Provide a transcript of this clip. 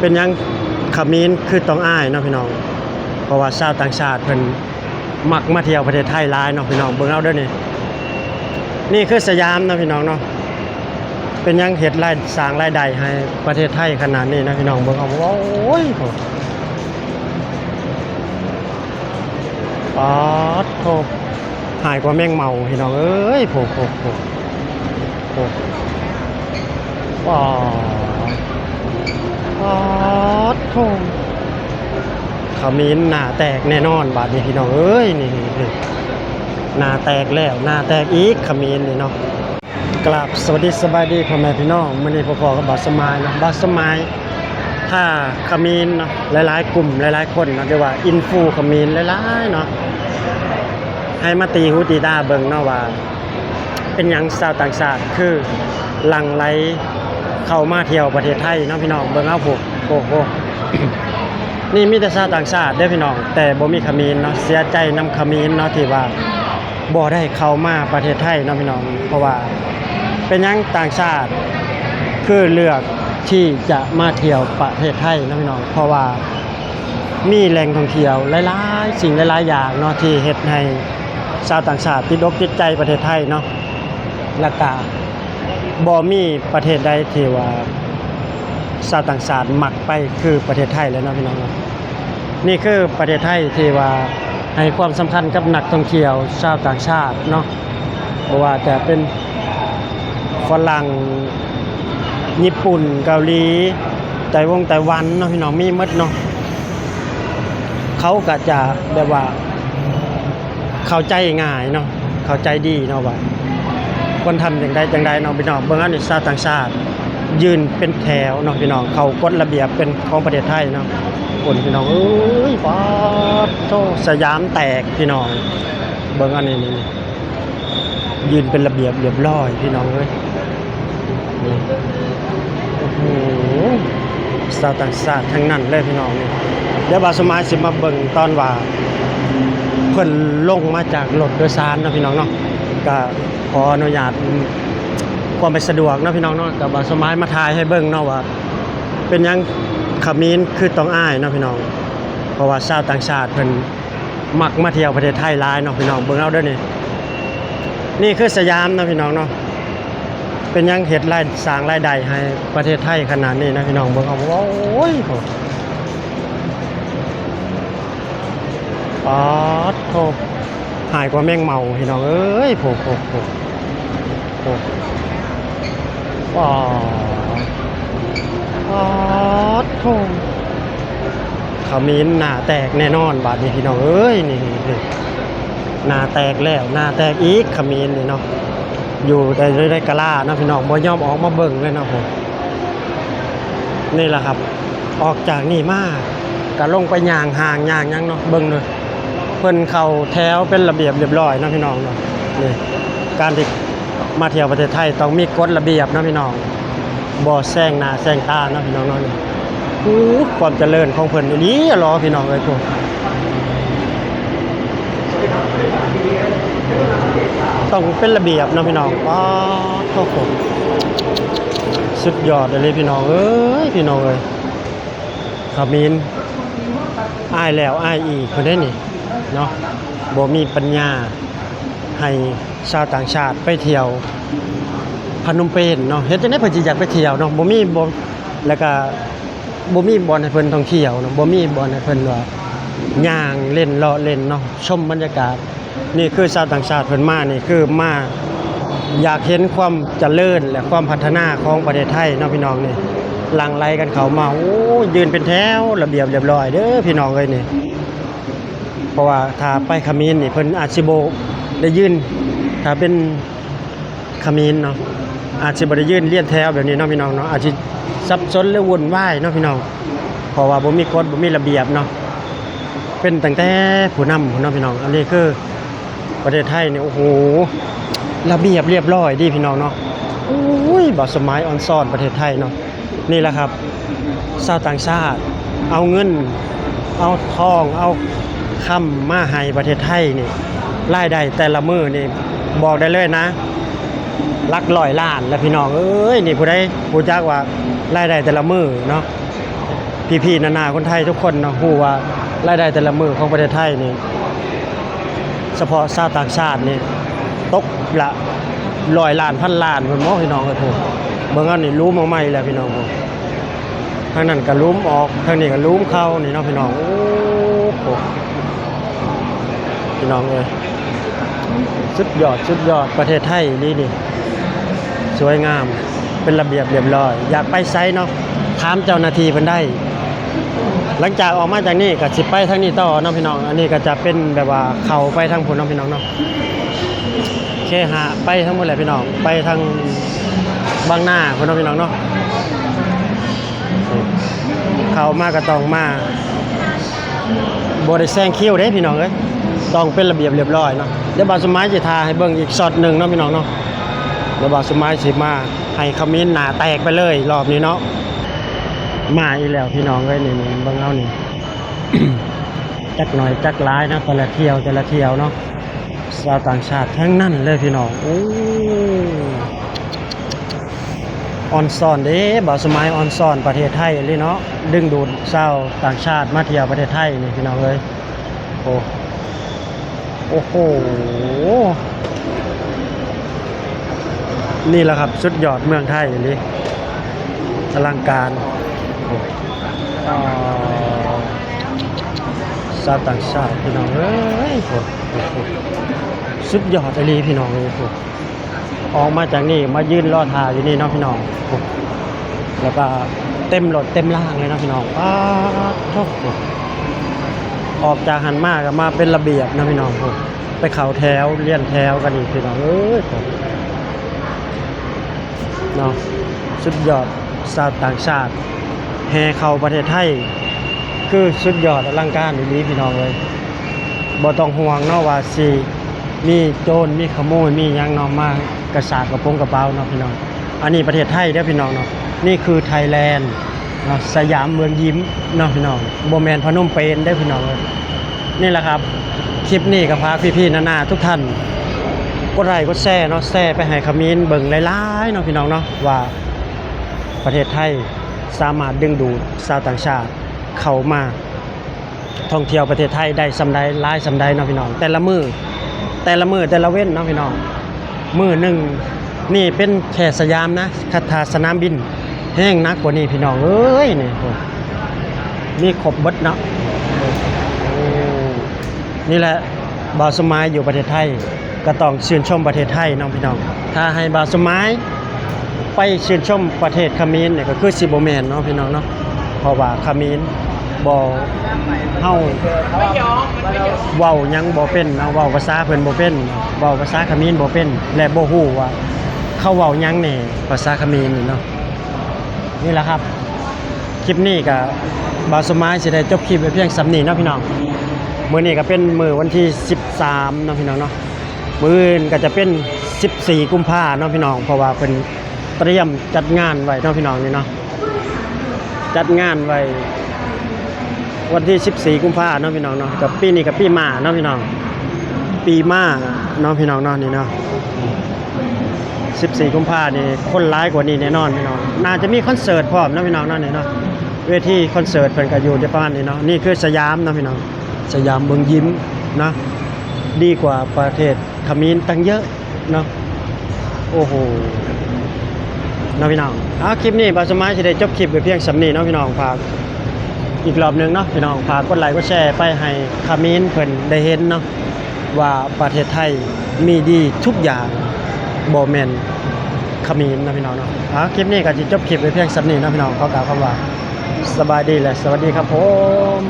ເປັນຫຍັງຂະເໝນຄືຕ້ອງອາຍເນາະພີ່ນ້ອງ? ເພາະວ່າຊາວຕ່າງຊາດເພິ່ນມັກມາທ່ຽວປະເທດໄທຫຼາຍເນາະພີ່ນ້ອງ. ເບິ່ງເອົາເດີນີ້ ນີ້ຄືສະຫຍາມເນາະພີ່ນ້ອງເນາະ. ເປັນຫຍັງເຮັດລາຍ ສ້າງລາຍໄດ້ໃຫ້ປະເທດໄທຂະໜາດນີ້ເນາະພີ່ນ້ອງ. ເບິ່ງເອົາ ໂອ້ຍ ໂອ້ ປາດໂທ້ ຮ້າຍກວ່າແມງເມົາພີ່ນ້ອງເອີຍ. ໂອ້ ໂອ້ ໂອ້ ໂອ້ ປາດ ປາດໂທ້ ຂະເໝນໜ້າແຕກແນ່ນອນບາດນີ້ພີ່ນ້ອງເອີຍ. ນີ້ ນີ້ ນີ້ ໜ້າແຕກແລ້ວໜ້າແຕກອີກ ຂະເໝນນີ້ເນາະ. ກາບສະຫວັດດີສະບາຍດີພໍ່ແມ່ພີ່ນ້ອງ. ມື້ນີ້ພົບພໍ້ກັບບ່າວສະໝາຍເນາະ. ບ່າວສະໝາຍພາຂະເໝນເນາະ ຫຼາຍໆກຸ່ມຫຼາຍໆຄົນເນາະ ຫຼືວ່າອິນຟູຂະເໝນຫຼາຍໆເນາະ ໃຫ້ມາຕີຫູຕີຕາເບິ່ງເນາະວ່າ ເປັນຫຍັງຊາວຕ່າງຊາດຄືຫຼັ່ງໄຫຼເຂົ້າມາທ່ຽວປະເທດໄທເນາະພີ່ນ້ອງ. ເບິ່ງເອົາພຸ້ນ ໂອ້ໂຫ ນີ້ມີແຕ່ຊາວຕ່າງຊາດເດີພີ່ນ້ອງ ແຕ່ບໍ່ມີຂະເໝນເນາະ. ເສຍໃຈນຳຂະເໝນເນາະ ທີ່ວ່າບໍ່ໄດ້ເຂົ້າມາປະເທດໄທເນາະພີ່ນ້ອງ. ເພາະວ່າເປັນຫຍັງຕ່າງຊາດຄືເລືອກທີ່ຈະມາທ່ຽວປະເທດໄທເນາະພີ່ນ້ອງ? ເພາະວ່າ ມີແຫຼ່ງທ່ອງທ່ຽວຫຼາຍໆສິ່ງຫຼາຍໆຢ່າງເນາະ ທີ່ເຮັດໃຫ້ຊາວຕ່າງຊາດຕິດອົກຕິດໃຈປະເທດໄທເນາະ. ແລ້ວກະບໍ່ມີປະເທດໃດທີ່ວ່າຊາວຕ່າງຊາດມັກໄປຄືປະເທດໄທແລ້ວເນາະພີ່ນ້ອງເນາະ. ນີ້ຄືປະເທດໄທທີ່ວ່າໃຫ້ຄວາມສຳຄັນກັບນັກທ່ອງທ່ຽວຊາວຕ່າງຊາດເນາະ. ບໍ່ວ່າຈະເປັນຝຣັ່ງ, ຍີ່ປຸ່ນ, ເກົາຫຼີ, ໄຕ້ວົງໄຕ້ຫວັນເນາະພີ່ນ້ອງ ມີໝົດເນາະ. ເຂົາກໍຈະແບບວ່າເຂົ້າໃຈງ່າຍເນາະ ເຂົ້າໃຈດີເນາະວ່າຄວນທຳຈັ່ງໃດຈັ່ງໃດເນາະພີ່ນ້ອງ. ເບິ່ງອັນນີ້ຊາວຕ່າງຊາດຢືນເປັນແຖວເນາະພີ່ນ້ອງ ເຂົາກົດລະບຽບເປັນຂອງປະເທດໄທເນາະ. ໂອ້ຍ ພີ່ນ້ອງເອີຍ ປາດໂທ້ ສະຫຍາມແຕກພີ່ນ້ອງ ເບິ່ງອັນນີ້ ນີ້ ນີ້ ຢືນເປັນລະບຽບລຽບຮ້ອຍພີ່ນ້ອງເອີຍ. ນີ້ ໂອ້ໂຫ ຊາວຕ່າງຊາດທັງນັ້ນເລີຍພີ່ນ້ອງນີ້. ດຽວບ່າວສະໝາຍຊິມາເບິ່ງຕອນວ່າເພິ່ນລົງມາຈາກລົດໂດຍສານເນາະພີ່ນ້ອງເນາະ. ກະຂໍອະນຸຍາດຄວາມໄປສະດວກເນາະພີ່ນ້ອງເນາະ. ກະບ່າວສະໝາຍມາຖ່າຍໃຫ້ເບິ່ງເນາະວ່າ ເປັນຫຍັງຂະເໝນຄືຕ້ອງອາຍເນາະພີ່ນ້ອງ? ເພາະວ່າຊາວຕ່າງຊາດເພິ່ນມັກມາທ່ຽວປະເທດໄທຫຼາຍເນາະພີ່ນ້ອງ. ເບິ່ງເອົາເດີນີ້ ນີ້ຄືສະຫຍາມເນາະພີ່ນ້ອງເນາະ. ເປັນຫຍັງເຮັດລາຍ ສ້າງລາຍໄດ້ໃຫ້ປະເທດໄທຂະໜາດນີ້ເນາະພີ່ນ້ອງ. ເບິ່ງເອົາ ໂອ້ຍ ໂອ້ ປາດໂທ້ ຮ້າຍກວ່າແມງເມົາພີ່ນ້ອງເອີຍ. ໂອ້ ໂອ້ ໂອ້ ໂອ້ ປາດ ປາດໂທ້ ຂະເໝນໜ້າແຕກແນ່ນອນບາດນີ້ພີ່ນ້ອງເອີຍ. ນີ້ ນີ້ ນີ້ ໜ້າແຕກແລ້ວໜ້າແຕກອີກ ຂະເໝນນີ້ເນາະ. ຢູ່ໃນ ໃນກະລາເນາະພີ່ນ້ອງ ບໍ່ຍອມອອກມາເບິ່ງເລີຍເນາະ. ນີ້ລະຄັບ ອອກຈາກນີ້ມາກະລົງໄປຍ່າງຫ້າງຍ່າງຫຍັງເນາະ. ເບິ່ງເດີ ເພິ່ນເຂົ້າແຖວເປັນລະບຽບລຽບຮ້ອຍເນາະພີ່ນ້ອງເນາະ. ນີ້ ການທີ່ມາທ່ຽວປະເທດໄທຕ້ອງມີກົດລະບຽບເນາະພີ່ນ້ອງ ບໍ່ແຊງໜ້າແຊງຕາເນາະພີ່ນ້ອງເນາະ. ນີ້ ໂອ້ ຄວາມຈະເລີນຂອງເພິ່ນອີ່ຫຼີຫຼໍພີ່ນ້ອງເອີຍ. ໂອ້ ຕ້ອງເປັນລະບຽບເນາະພີ່ນ້ອງ. ປາດໂທ້ ສຸດຍອດອີ່ຫຼີພີ່ນ້ອງເອີຍ ພີ່ນ້ອງເອີຍ. ຂະເໝນອາຍແລ້ວອາຍອີກພຸ້ນເດ້ນີ້ເນາະ. ບໍ່ມີປັນຍາໃຫ້ຊາວຕ່າງຊາດໄປທ່ຽວພະນົມເປນເນາະ. ເຮັດຈັ່ງໃດເພິ່ນຊິຢາກໄປທ່ຽວເນາະ ບໍ່ມີ ບໍ່ ແລ້ວກະບໍ່ມີບ່ອນໃຫ້ເພິ່ນທ່ອງທ່ຽວເນາະ ບໍ່ມີບ່ອນໃຫ້ເພິ່ນວ່າຍ່າງເລ່ນເລາະເລ່ນເນາະ ຊົມບັນຍາກາດ. ນີ້ຄືຊາວຕ່າງຊາດເພິ່ນມານີ້ ຄືມາຢາກເຫັນຄວາມຈະເລີນ ແລະ ຄວາມພັດທະນາຂອງປະເທດໄທເນາະພີ່ນ້ອງ. ນີ້ຫຼັ່ງໄຫຼກັນເຂົ້າມາ ໂອ້ ຢືນເປັນແຖວລະບຽບລຽບຮ້ອຍເດີພີ່ນ້ອງເອີຍນີ້. ເພາະວ່າຖ້າໄປຂະເໝນນີ້ ເພິ່ນອາດຊິບໍ່ໄດ້ຢືນ ຖ້າເປັນຂະເໝນເນາະ ອາດຊິບໍ່ໄດ້ຢືນລຽນແຖວແບບນີ້ເນາະພີ່ນ້ອງເນາະ ອາດຊິສັບສົນ ຫຼື ວຸ່ນວາຍເນາະພີ່ນ້ອງ. ເພາະວ່າບໍ່ມີກົດ ບໍ່ມີລະບຽບເນາະ ເປັນຕັ້ງແຕ່ຜູ້ນຳພຸ້ນເນາະພີ່ນ້ອງ. ອັນນີ້ຄືປະເທດໄທນີ້ ໂອ້ໂຫ ລະບຽບລຽບຮ້ອຍເດ້ພີ່ນ້ອງເນາະ. ໂອ້ຍ ບ່າວສະໝາຍອອນຊອນປະເທດໄທເນາະ. ນີ້ລະຄັບ ຊາວຕ່າງຊາດເອົາເງິນ ເອົາທອງ ເອົາຄຳມາໃຫ້ປະເທດໄທນີ້ ລາຍໄດ້ແຕ່ລະມື້ນີ້ ບອກໄດ້ເລີຍນະ ຫຼັກຮ້ອຍລ້ານລະພີ່ນ້ອງເອີຍ. ນີ້ຜູ້ໃດຮູ້ຈັກວ່າລາຍໄດ້ແຕ່ລະມື້ເນາະ ພີ່ໆນ້າໆຄົນໄທທຸກຄົນເນາະ ຮູ້ວ່າລາຍໄດ້ແຕ່ລະມື້ຂອງປະເທດໄທນີ້ ສະເພາະຊາວຕ່າງຊາດນີ້ ຕົກລະຮ້ອຍລ້ານພັນລ້ານພຸ້ນເນາະ ພີ່ນ້ອງເອີຍ. ໂອ້ ເບິ່ງເອົານີ້ ຫຼຸມອອກມາອີກແລ້ວ ພີ່ນ້ອງ. ໂອ້ ທາງນັ້ນກໍຫຼຸມອອກ ທາງນີ້ກໍຫຼຸມເຂົ້ານີ້ເນາະ ພີ່ນ້ອງ. ໂອ້ໂຫ ພີ່ນ້ອງເອີຍ ສຸດຍອດ ສຸດຍອດ ປະເທດໄທອີ່ຫຼີນີ້ ສວຍງາມ ເປັນລະບຽບລຽບຮ້ອຍ. ຢາກໄປໃສເນາະ ຖາມເຈົ້າໜ້າທີ່ເພິ່ນໄດ້. ຫຼັງຈາກອອກມາຈາກນີ້ກໍຊິໄປທາງນີ້ຕໍ່ເນາະ ພີ່ນ້ອງ. ອັນນີ້ກໍຈະເປັນແບບວ່າເຂົ້າໄປທາງພຸ້ນເນາະ ພີ່ນ້ອງເນາະ ເຄຫະ ໄປທາງພຸ້ນແຫຼະ ພີ່ນ້ອງ ໄປທາງບາງນາພຸ້ນເນາະ ພີ່ນ້ອງເນາະ. ເຂົ້າມາກໍຕ້ອງມາ ບໍ່ໄດ້ແຊງຄິວເດ້ພີ່ນ້ອງເອີຍ ຕ້ອງເປັນລະບຽບລຽບຮ້ອຍເນາະ. ດຽວບ່າວສົມໝາຍຊິຖ່າຍໃຫ້ເບິ່ງອີກຊັອດໜຶ່ງເນາະ ພີ່ນ້ອງເນາະ. ດຽວບ່າວສົມໝາຍຊິມາໃຫ້ຂະມິນໜ້າແຕກໄປເລີຍ ລອບນີ້ເນາະ. ມາອີກແລ້ວພີ່ນ້ອງເອີຍ ນີ້ ນີ້ເບິ່ງເອົານີ້ ຈັກໜ້ອຍຈັກຫຼາຍເນາະ ແຕ່ລະຖ້ຽວ ແຕ່ລະຖ້ຽວເນາະ ຊາວຕ່າງຊາດທັງນັ້ນເລີຍພີ່ນ້ອງ. ໂອ້ ອອນຊອນເດ້ ບ່າວສະໝາຍອອນຊອນປະເທດໄທອີ່ຫຼີເນາະ ດຶງດູດຊາວຕ່າງຊາດມາທ່ຽວປະເທດໄທນີ້ພີ່ນ້ອງເອີຍ. ໂອ້ ໂອ້ໂຫ ນີ້ລະຄັບ ສຸດຍອດເມືອງໄທອີ່ຫຼີ ອະລັງການ. ໂອ້ ຊາວຕ່າງຊາດພີ່ນ້ອງເອີຍ ໂອ້ ໂອ້ ສຸດຍອດອີ່ຫຼີພີ່ນ້ອງເອີຍ. ໂອ້ ອອກມາຈາກນີ້ມາຢືນລໍຖ້າຢູ່ນີ້ເນາະພີ່ນ້ອງ ແລ້ວກໍເຕັມລົດເຕັມລາງເລີຍເນາະພີ່ນ້ອງ. ປາດໂທ້ ອອກຈາກຫັ້ນມາກໍມາເປັນລະບຽບເນາະພີ່ນ້ອງ. ໂອ້ ໄປເຂົ້າແຖວລຽນແຖວກັນອີກພີ່ນ້ອງເອີຍ ເນາະ ສຸດຍອດ ຊາວຕ່າງຊາດແຫ່ເຂົ້າປະເທດໄທ ຄືສຸດຍອດອະລັງການອີ່ຫຼີພີ່ນ້ອງເອີຍ. ບໍ່ຕ້ອງຫ່ວງເນາະວ່າຊິມີໂຈນ ມີຂະໂມຍ ມີຫຍັງເນາະ ມາກະຊາກກະໂປງກະເປົາເນາະພີ່ນ້ອງ. ອັນນີ້ປະເທດໄທເດີພີ່ນ້ອງເນາະ ນີ້ຄືໄທແລນ ເນາະ ສະຫຍາມເມືອງຍິ້ມເນາະພີ່ນ້ອງ ບໍ່ແມ່ນພະນົມເປນເດີພີ່ນ້ອງເອີຍ. ນີ້ລະຄັບ ຄລິບນີ້ກໍຝາກພີ່ໆນ້າໆທຸກທ່ານ ກົດໄລກົດແຊເນາະ ແຊໄປໃຫ້ຂະມິນເບິ່ງຫຼາຍໆເນາະພີ່ນ້ອງເນາະ ວ່າປະເທດໄທສາມາດດຶງດູດຊາວຕ່າງຊາດເຂົ້າມາ ທ່ອງທ່ຽວປະເທດໄທໄດ້ສ່ຳໃດ ຫຼາຍສ່ຳໃດເນາະພີ່ນ້ອງ. ແຕ່ລະມື້ ແຕ່ລະມື້ ແຕ່ລະເວັນເນາະພີ່ນ້ອງ ມື້ໜຶ່ງນີ້ເປັນແຄ່ສະຫຍາມນະ ຄັນຖ້າສະໜາມບິນແຮງໜັກກວ່ານີ້ພີ່ນ້ອງເອີຍ. ນີ້ ໂອ້ ມີຄົບເບິດເນາະ. ໂອ້ ນີ້ແຫຼະ ບ່າວສົມໝາຍຢູ່ປະເທດໄທ ກໍຕ້ອງຊື່ນຊົມປະເທດໄທເນາະພີ່ນ້ອງ. ຖ້າໃຫ້ບ່າວສົມໝາຍໄປຊື່ນຊົມປະເທດຂະມິນນີ້ ກໍຄືຊິບໍ່ແມ່ນເນາະພີ່ນ້ອງເນາະ ເພາະວ່າຂະມິນບໍ່ ເຮົາເວົ້າຫຍັງບໍ່ເປັນເນາະ ເວົ້າພາສາເພິ່ນບໍ່ເປັນ ເວົ້າພາສາຂະມິນບໍ່ເປັນ ແລະ ບໍ່ຮູ້ວ່າເຂົາເວົ້າຫຍັງແດ່ ພາສາຂະມິນນີ້ເນາະ. ນີ້ລະຄັບ ຄລິບນີ້ກະ ບ່າວສົມໝາຍຊິໄດ້ຈົບຄລິບໄວ້ພຽງສ່ຳນີ້ເນາະພີ່ນ້ອງ. ມື້ນີ້ກະເປັນມື້ວັນທີສິບສາມເນາະພີ່ນ້ອງເນາະ ມື້ອື່ນກະຈະເປັນສິບສີ່ກຸມພາເນາະພີ່ນ້ອງ ເພາະວ່າເພິ່ນຕຽມຈັດງານໄວ້ເນາະພີ່ນ້ອງນີ້ເນາະ ຈັດງານໄວ້ວັນທີສິບສີ່ກຸມພາເນາະພີ່ນ້ອງເນາະ. ກະປີນີ້ກະປີມ້າເນາະພີ່ນ້ອງ ປີມ້າເນາະພີ່ນ້ອງເນາະ ນີ້ເນາະ. ສິບສີ່ກຸມພານີ້ຄົນຫຼາຍກວ່ານີ້ແນ່ນອນພີ່ນ້ອງ ໜ້າຈະມີຄອນເສີດພ້ອມເນາະພີ່ນ້ອງເນາະ ນີ້ເນາະ. ເວທີຄອນເສີດເພິ່ນກໍຢູ່ປະມານນີ້ເນາະ. ນີ້ຄືສະຫຍາມເນາະພີ່ນ້ອງ ສະຫຍາມເມືອງຍິ້ມເນາະ ດີກວ່າປະເທດຂະມິນຕັ້ງເຍີະເນາະ. ໂອ້ໂຫ ເນາະພີ່ນ້ອງ. ເອົາ ຄລິບນີ້ບ່າວສົມໝາຍຊິໄດ້ຈົບຄລິບໄວ້ພຽງສ່ຳນີ້ເນາະພີ່ນ້ອງ. ຝາກອີກລອບໜຶ່ງເນາະພີ່ນ້ອງ ຝາກກົດໄລກົດແຊໄປໃຫ້ຂະມິນເພິ່ນໄດ້ເຫັນເນາະ ວ່າປະເທດໄທມີດີທຸກຢ່າງ ບໍ່ແມ່ນຂະມິນເນາະພີ່ນ້ອງເນາະ. ເອົາ ຄລິບນີ້ກໍຊິຈົບຄລິບໄວ້ພຽງສ່ຳນີ້ເນາະພີ່ນ້ອງ. ຂໍກ່າວຄຳວ່າສະບາຍດີ ແລະ ສະຫວັດດີຄັບຜົມ.